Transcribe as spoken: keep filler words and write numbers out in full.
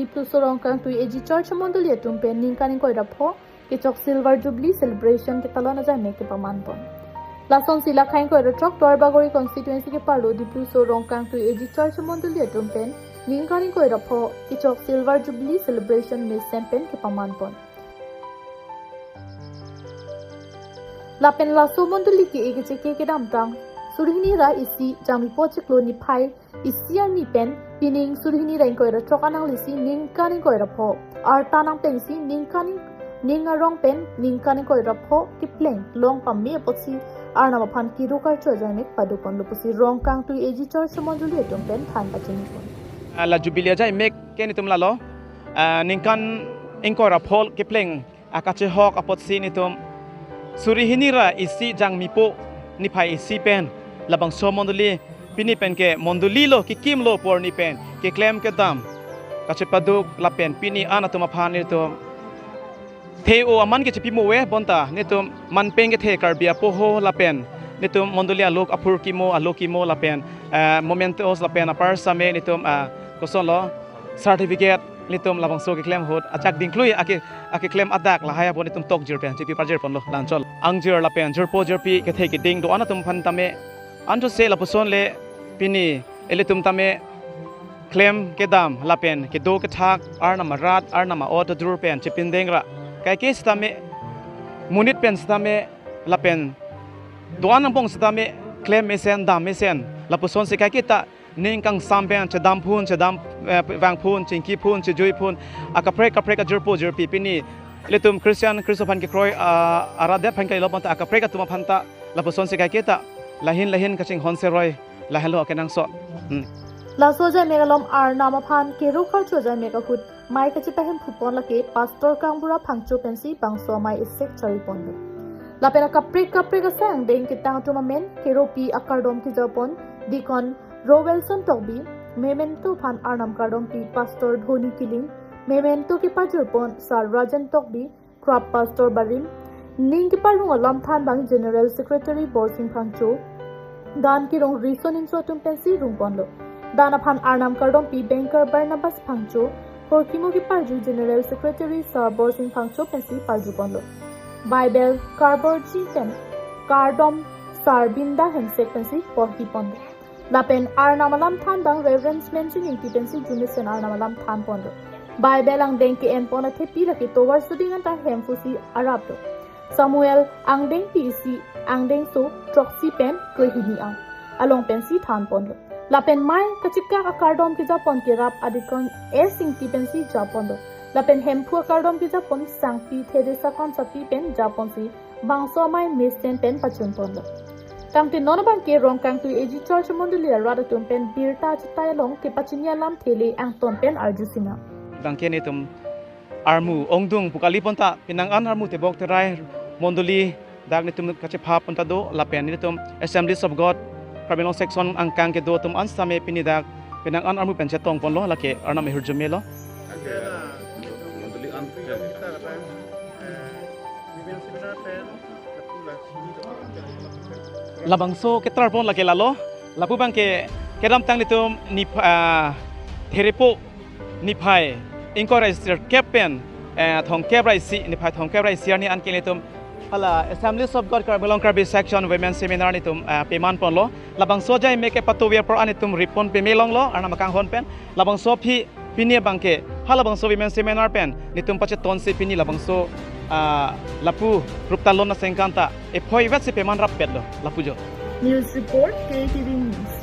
Dipluso Rongkangtui A G Church Mondoli atum pen ningkan ingkoi ra pho kechok Silver Jubilee celebration ketalon ajai mek kepaman pon. Lasonsi lakhai ingkoi ra throk Duarbagori constituency keparlo Dipluso Rongkangtui A G Church Mondoli atum pen ningkan ingkoi ra pho kechok Silver Jubilee celebration mesen pen kepaman pon. Lapen laso mondoli ke-e kecheke kedamtang suri hini ra isi Jangmipo chiklo niphai isi arni pen pining suri hini ra ingkoi ra throk ananglisi ningkan ingkoi ra pho arta nangpengsi ningkan ing-, ning arong pen ningkan ingkoi ra pho kepleng long pame apotsi Arnam aphan kiru karcho ajai mek pado ponlo pusi Rongkangtui A G Church Mondoli atum pen than pachini pon. Ah, la Jubilee ajai mek ke netum lalo, ah, ningkan ingkoi ra pho kepleng akachehok apotsi netum suri hini ra isi Jangmipo niphai isi pen labangso mondoli pini pen ke mondoli lo, kekimlo porni pen keklem kedam kachepaduk lapen pini an atum aphan netum the-o aman kechepimo ave bonta netum manpeng kethe Karbi apoho lapen netum mondoli alok aphurkimo alokimo lapen, eh, mementos lapen apar same netum, ah, kosonlo certificate netum labangso keklem ahut ajak dingklui ake, akeklem adak lahai apot netum tokjir pen chepi pajir ponlo lanchot. Angjir lapen jirpo jirpi kethe keding do-an atum aphan tame anthose lapuson le pini ilitum tame klem kedam lapen kedo kethak Arnam arat Arnam a-ot adur pen chepindeng ra kaike sitame monit pen sitame lapen do-an angbong sitame klem mesen dam mesen lapusonsi kaike ta ning kangsam pen chedam phun, chedam, eh, vang phun, chingki phun, chejui phun, akaprek kaprek ajirpo jirpi pini ilitum Christian Khristo aphan kekroi, ah, arat det aphan kalilo bonta akaprek atum aphan ta lapusonsi kaike ta lahin lahin kachinghon seroi lahenlo akenangsot. Hmm. Laso ajai mek alom Arnam aphan kiru karcho ajai mek ahut mai kachepahemphu pon lake Pastor Kangbura Phangcho pensi bangso amei esek chari ponlo. Lapen akaprek kaprek asai angdeng ketang atum amen keropi akardom keja pon Deacon Rowelson Tokbi, memento aphan Arnam kardompi Pastor Dhoni Killing, memento kepajir pon Sir Rajan Tokbi, Krap Pastor Barim, ning keparong alam than abang General Secretary Borsing Phangcho, dan kerong riso nimso atum pensi rung ponlo. Dan aphan Arnam kardompi Banker Barnabas Phangcho, porkimo keparju General Secretary Sir Borsing Phangcho pensi parju ponlo. Bible karborji pen kardom Sir Binda Hemsek pensi porhi ponlo. Lapen Arnam alam than abang Reverend Menjing Ingti pensi arjumesen Arnam alam than ponlo. Bible angdeng ke-en pon athepi lake tovar suding anta Hemphu si araplo. Samuel angdengpi isi angdengso throksi pen krehini an along pensi than ponlo. Lapen mai kachikak akardom keja pon ke rap a-Deacon S Ingti pensi ja ponlo. Lapen Hemphu akardom keja pon sangpi Theresa Konsatpi pen ja ponsi bangso amei mesen pen pachun ponlo. Tangte non abang ke Rongkangtui A G Church Mondoli arat atum pen birta achetai along kepachini alamthe le angton pen arju sinang. Abang ke netum armu ongdung pu kali bonta penang an armu tebok terai mondoli dak netum kachepha pon ta do lapen netum Assemblies of God Karbi Anglong section angkang kedo atum an same pini dak penang an armu pen chetong ponlo lake Arnam ahirjume lo. Labangso ketar pon lake lalo, lapu abang ke kedamtang netum nip-, ah, therepo niphai ingkoi ra isi kep pen, eh, thomkep ra isi, niphai thomkep ra isi arni an ke netum hala Assemblies of God Karbi Anglong Karbi Section Women Seminar netum, eh, peman ponlo. Labangso ajai mek kepatuvi apor an netum ripon peme longlo, Arnam akanghon pen. Labangso aphi pini abang ke, halabangso Women Seminar pen netum pachetonsi pini labangso, ah, lapu rup talon asengkan ta ephoi vetsi peman rappetlo, lapu jo. News report, K T V News.